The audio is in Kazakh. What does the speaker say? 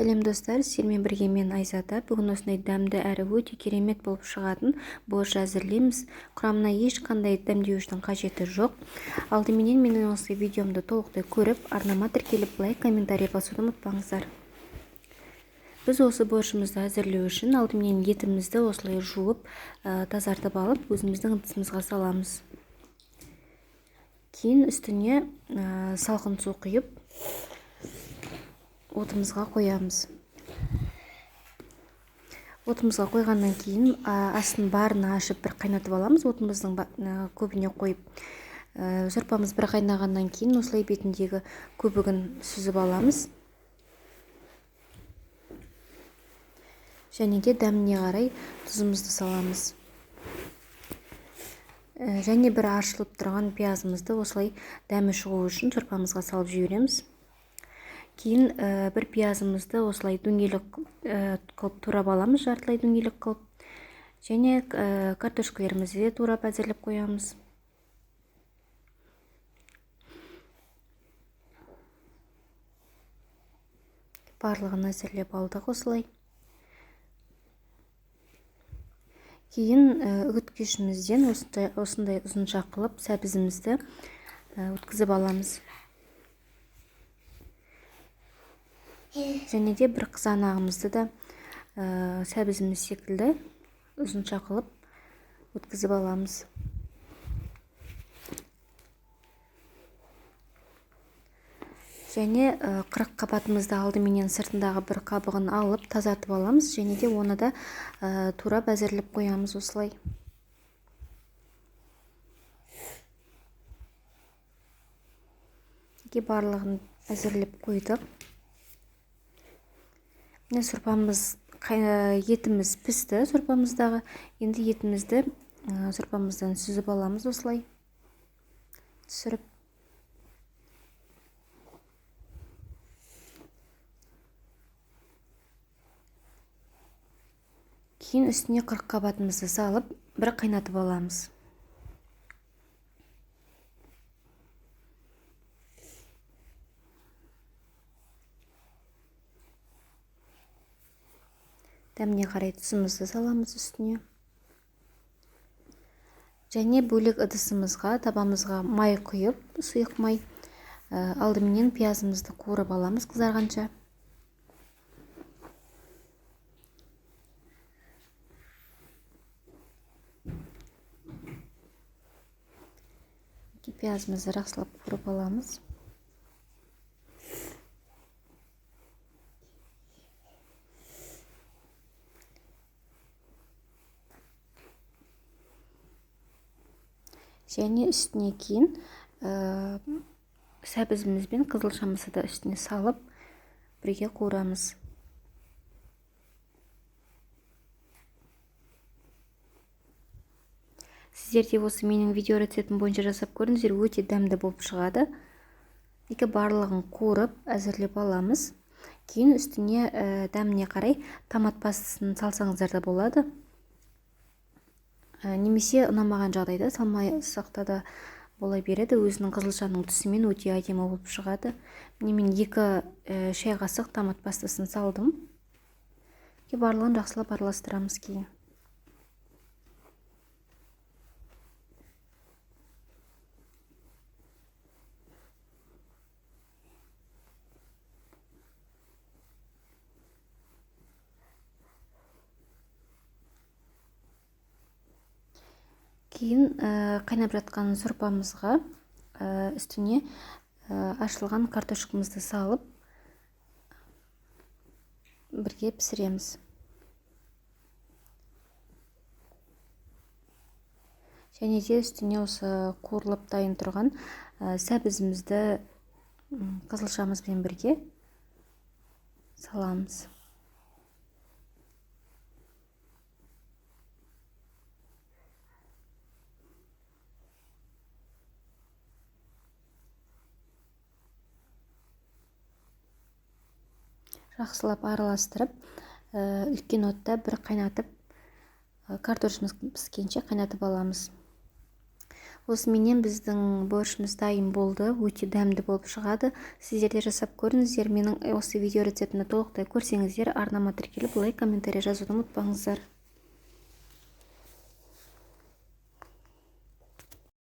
Сәлем, достар! Сіздермен бірге мен, Айзада. Бүгін осындай дәмді әрі өте керемет болып шығатын борщ әзірлейміз. Құрамына ешқандай дәмдеуіштің қажеті жоқ. Алдыменен менің осы видеомды толықтай көріп, арнама тіркеліп, лайк, комментарий басуды ұмытпаңыздар. Біз осы борщымызды әзірлеу үшін алдыменен етімізді осылай жуып, тазартып алып, өзіміздің ыдысымызға саламыз. Кейін үстіне салқын су құйып, отымызға қоямыз. Отымызға қойғаннан кейін астын барына ашып, бір қайнатып аламыз. Отымыздың көбіне қойып, сорпамыз бір қайнағаннан кейін осылай бетіндегі көбігін сүзіп аламыз. Және де дәміне қарай тұзымызды саламыз. Және бір аршылып тұрған пиязымызды осылай дәмі шығу үшін сорпамызға салып жібереміз. Кейін бір пиязымызды осылай дөңгелек қылып турап аламыз, жартылай дөңгелек қылып. Және картошкалерімізді де турап әзірлеп қоямыз. Барлығын әзірлеп алдық осылай. Кейін үгіткешімізден осындай ұзынша қылып сәбізімізді өткізіп аламыз. Және де бір қызанағымызды да сәбізіміз секілді ұзынша қылып өткізіп аламыз. Және 40 қабатымызды алдыменен сыртындағы бір қабығын алып, тазартып аламыз. Және де оны да турап әзірлеп қоямыз осылай. Барлығын әзірлеп қойдық. Міне, сорпамыз, етіміз пісті сорпамыздағы. Енді етімізді сорпамыздан сүзіп аламыз осылай түсіріп. Кейін үстіне 40 қабатымызды салып, бір қайнатып аламыз. Дәміне қарай тұзымызды саламыз үстіне. Және бөлек ыдысымызға, табамызға май құйып, сұйық май, алдыменен пиязымызды қуырып аламыз қызарғанша. Пиязымызды жақсылап қуырып аламыз. Және үстіне кейін сәбізіміз бен қызылшамызды да үстіне салып, бірге қуырамыз. Сіздер де осы менің видео рецептім бойынша жасап көріңіздер, өте дәмді болып шығады. Екі барлығын қуырып әзірлеп аламыз. Кейін үстіне дәміне қарай томат пастасын салсаңыздар да болады. Немесе ұнамаған жағдайда салмасақ та бола береді. Өзінің қызылшаның түсімен өте әдемі болып шығады. Міне, мен 2 шай қасық томат пастасын салдым. Кейін барлығын жақсылап араластырамыз кейін. Кейін қайнап жатқан сорпамызға үстіне ашылған картошкамызды салып, бірге пісіреміз. Және де үстіне осы қуырылып дайын тұрған сәбізімізді қызылшамызбен бірге саламыз. Жақсылап араластырып, үлкен отта бір қайнатып, картошкамыз піскенше қайнатып аламыз. Осыменен біздің борщымыз дайын болды, өте дәмді болып шығады. Сіздер де жасап көріңіздер. Менің осы видео рецептімді толықтай көрсеңіздер, арнама тіркеліп, лайк, комментарий жазуды ұмытпаңыздар.